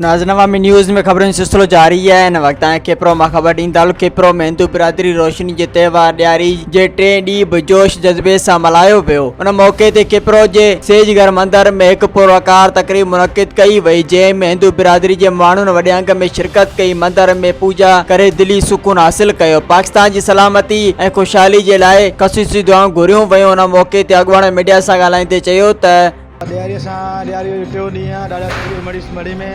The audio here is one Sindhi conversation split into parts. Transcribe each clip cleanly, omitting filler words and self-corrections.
ناظرين عوامي نيوز ۾ خبرن جو سلسلو جاري آهي هن وقت تائين کيپرو مان خبر ڏيندا هلون کيپرو ۾ هندو برادري روشني جي تهوار ڏياري جي ٽئين ڏينهن به جوش جذبي سان ملهايو ويو ان موقعي تي کيپرو جي سيج گهر مندر ۾ هڪ پروقار تقريب منعقد ڪئي وئي جنهن ۾ هندو برادري جي ماڻهن وڏي انگ ۾ شرڪت ڪئي مندر ۾ پوڄا ڪري دلي سڪون حاصل ڪيو پاڪستان جي سلامتي ۽ خوشحالي جي لاء خصوصي دعائون گهريون ويون ان موقعي تي اڳواڻن ميڊيا سان ڳالهائيندي چيو ته ڏياريء سان ڏياريء جو ٽيون ڏينهن آهي ڏاڍا سڄي مڙهي مڙهي ۾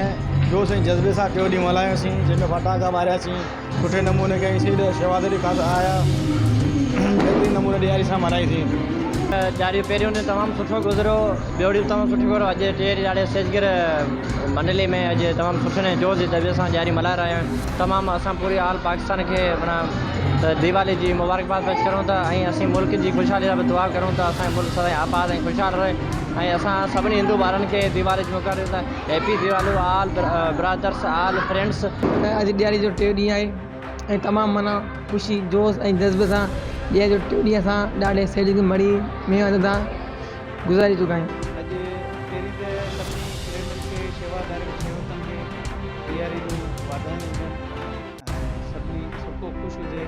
جوش ۽ جذبي سان ٽيون ڏينهن ملهايوسين جنهن ۾ ڦٽاڪا ٻارياسين سٺي نموني ڪئيسين ته شيوادري خاص آيا بهترين نموني ڏياري سان ملهائيسين. ڏياري جو پهريون ڏينهن تمام سٺو گذريو ٻيو ڏينهن به تمام سٺو گذريو اڄ ٽئين ڏيهاڙي سيجگر منڊلي ۾ اڄ تمام سٺي ۽ جوش جذبي سان ڏياري ملهائي رهيا آهيون تمام اسان پوري آل پاڪستان کي معنيٰ ته ديوالي جي مبارڪباد پيش ڪريون ٿا ۽ اسين ملڪ جي خوشحالي لاء به دعا ڪريون ٿا اسان جو ملڪ سدائين آباد ۽ خوشحال رهي ۽ اسان سڀني هندو ٻارن کي ديوالي جي مبارڪ ڏيون ٿا happy Diwali all brothers all friends. اڄ ڏياري جو ٽيون ڏينهن آهي ۽ تمام معنيٰ خوشي جوش ۽ جذبي سان ڏياري جو ٽيون ڏينهن اسان ڏاڍي سيج جي مڙهي ۾ اسان گذاري چڪا آهيون. اڄ پهرين ته سڀني پريمين کي شيوادارين شيوڪن کي ڏياري جون واڌايون هجن ۽ سڀني سڀ ڪو خوش هجي.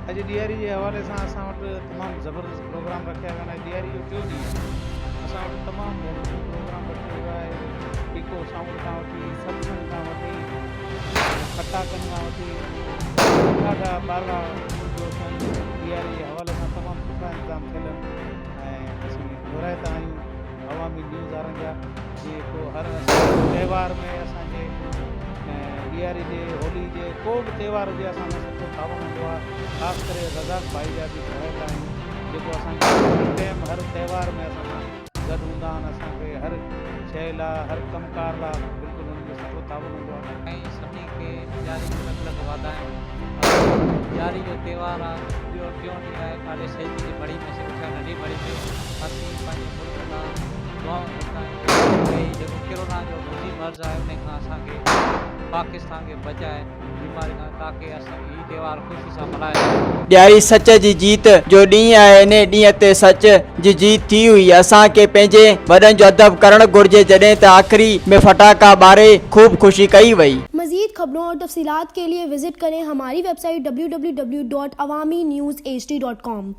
اڄ ڏياري جي حوالي سان اسان وٽ تمام زبردست پروگرام رکيا ويا آهن اڄ ڏياري جو ٽيون ڏينهن آهي اسان وٽ تمام بهترين پروگرام رکيو ويو آهي ايڪو سائونڊ کان وٺي ستسنگ کان وٺي ڦٽاڪن کان وٺي ڏاڍا ٻارڙا پرجوش آهن ڏياري جي حوالي سان تمام سٺا انتظام ٿيل آهن ۽ اسين ٿورائتا آهيون عوامي نيوز وارن جا جيڪو هر تهوار ۾ اسان جي ڏياري جي هولي جي ڪو به تهوار هجي اسان سان سٺو تعاون هوندو آهي خاص ڪري رزاق ڀائي جا به ٿورائتا آهيون جيڪو اسان کي هر ٽيم هر تهوار ۾ اسان سان گڏ هوندا آهن اسان کي هر شيء لاء هر ڪم ڪار لاء بلڪل انهن جو سٺو تعاون هوندو آهي. ۽ سڀني کي ڏياري جون لک لک واڌايون. ڏياري جو تهوار آ ٻيو ٽيون ڏينهن آهي ڏاڍي سيج جي مڙهي ۾ اسين اٿيا ننڍي مڙهي ۾ اسين پنهنجي ملڪ لاء دعائون گهرندا آهيون ته هي جيڪو ڪرونا جو موذي مرض آهي ان کان اسان کي پاڪستان کي بچائي بيماري کان تاڪي اسين هي تهوار خوشي سان ملهائي سگهون. ڏياري سچ جي جيت جو ڏينهن آهي انهي ڏينهن تي سچ جي جيت ٿي هئي اسان کي پنهنجي وڏن جو ادب ڪرڻ گهرجي جڏهن ته آخري ۾ ڦٽاڪا ٻاري خوب خوشي ڪئي وئي. مزيد خبرون اور تفصيلات کے لئے وزٽ ڪرين ھماري web site www.awamiNewsHD.com.